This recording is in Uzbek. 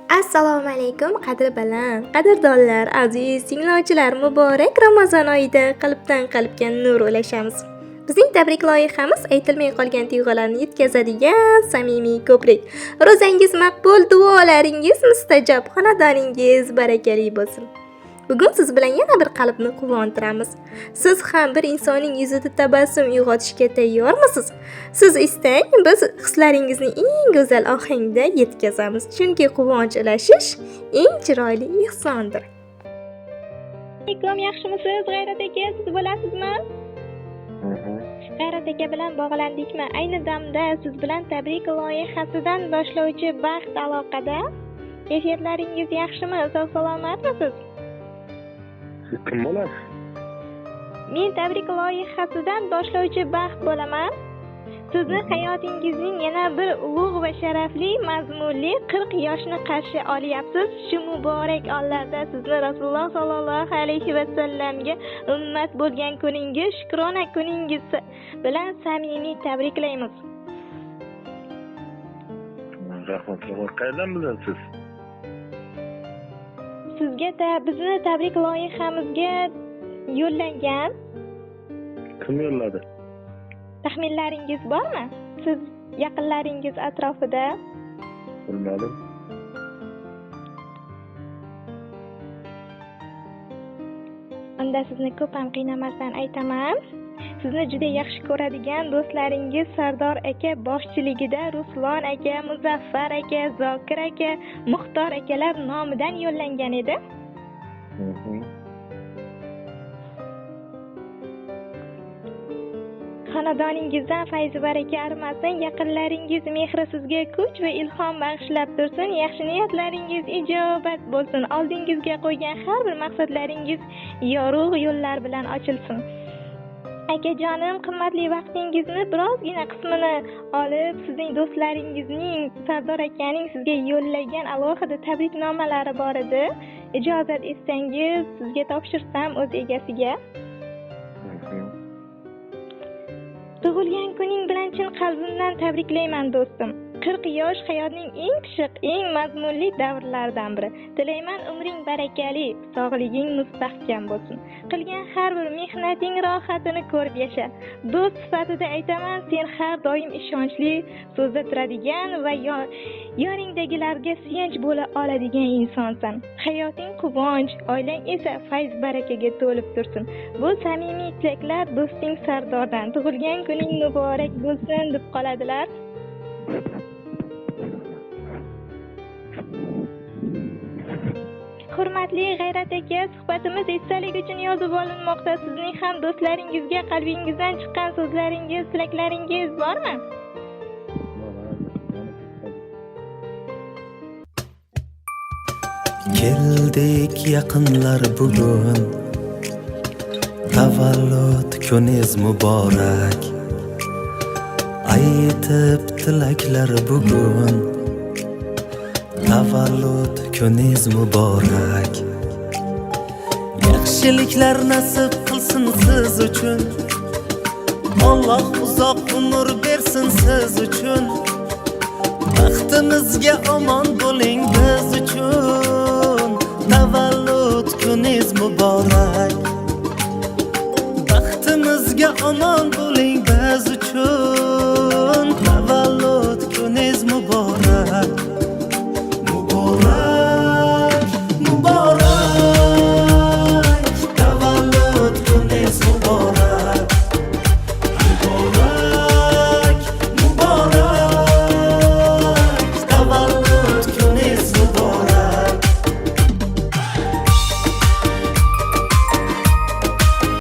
Assalomu alaykum, qadri baland qadrdonlar, aziz tinglovchilar. Muborak Ramazon oyida qalbdan qalbga nur ulashamiz. Bizning tabrik loyihamiz aytilmay qolgan tuyg'ularni yetkazadigan samimiy ko'prik. Ro'zangiz maqbul, duolaringiz mustajob, xonadoningiz barakali bo'lsin. Bugun siz bilan yana bir qalbni quvontiramiz. Siz ham bir insonning yuzida tabassum uyg'otishga tayyormisiz? Siz istang, biz hislaringizni eng go'zal ohangda yetkazamiz. Chunki quvonch ulashish eng chiroyli ihsondir. Alaykum, yaxshimisiz, G'ayrat aka, siz bo'lasizmi? G'ayrat aka bilan bog'landikmi? Ayni damda siz bilan tabrik loyihasidan boshlovchi Baxt aloqada. Kayfiyatlaringiz yaxshimi? Sog' salomatmisiz? Siz kim bo'lasiz? Men tabrik loyihasidan boshlovchi Baxt bo'laman. Sizni hayotingizning yana bir ulug' va sharafli, mazmunli 40 yoshni qarshi olyapsiz. Shu muborak onlarda sizni Rasululloh sollallohu alayhi vasallamga ummat bo'lgan kuningiz, shukrona kuningiz bilan samimiy tabriklaymiz. Rahmat, rahmat. Qayerdan bilasiz? Sizga bizni tabrik loyihamizga yo'llangan. Kim yo'lladi? Taxminlaringiz bormi? Siz yaqinlaringiz atrofida? Bilmadim. Unda sizni ko'p ham qiynamasdan aytaman. Sizni juda yaxshi ko'radigan do'stlaringiz Sardor aka boshchiligida Ruslon aka, Muzaffar aka, Zokir aka, Muxtor akalar nomidan yo'llangan edi. Xonadoningizdan fayz baraka arimasin, yaqinlaringiz mehri sizga kuch va ilhom bag'ishlab tursin, yaxshi niyatlaringiz ijobat bo'lsin, oldingizga qo'ygan har bir maqsadlaringiz yorug' yo'llar bilan ochilsin. Akajonim, qimmatli vaqtingizni birozgina qismini olib, sizning do'stlaringizning, Sardor akaning sizga yo'llagan alohida tabriknomalari bor edi. Ijozat etsangiz, sizga topshirsam o'z egasiga. Tug'ilgan kuning bilan chin qalbimdan tabriklayman do'stim. 40 yosh hayotning eng pishiq, eng mazmunli davrlaridan biri. Tilayman umring barakali, sog'liging mustahkam bo'lsin. Qilgan har bir mehnating rohatini ko'rib yasha. Do'st sifatida aytaman, sen har doim ishonchli, so'zda turadigan va yoningdagilarga suyanch bo'la oladigan insonsan. Hayoting quvonch, oilang esa fayz barakaga to'lib tursin. Bu samimiy tilaklar do'sting Sardordan. Tug'ilgan kuning muborak bo'lsin deb qoladilar. Hurmatli G'ayrat aka, suhbatimiz esdalik uchun yozib olinmoqda. Sizning ham do'stlaringizga qalbingizdan chiqqan so'zlaringiz, tilaklaringiz bormi? Keldik yaqinlar bugun, tavallud kuningiz muborak. Aytib tilaklar bugun, tavallud kuningiz muborak. Yaxshiliklar nasib qilsin siz uchun, Alloh uzoq umr bersin siz uchun. Baxtimizga omon bo'ling biz uchun, tavallud kuningiz muborak. Baxtimizga omon bo'ling biz uchun, tavallud kuningiz muborak.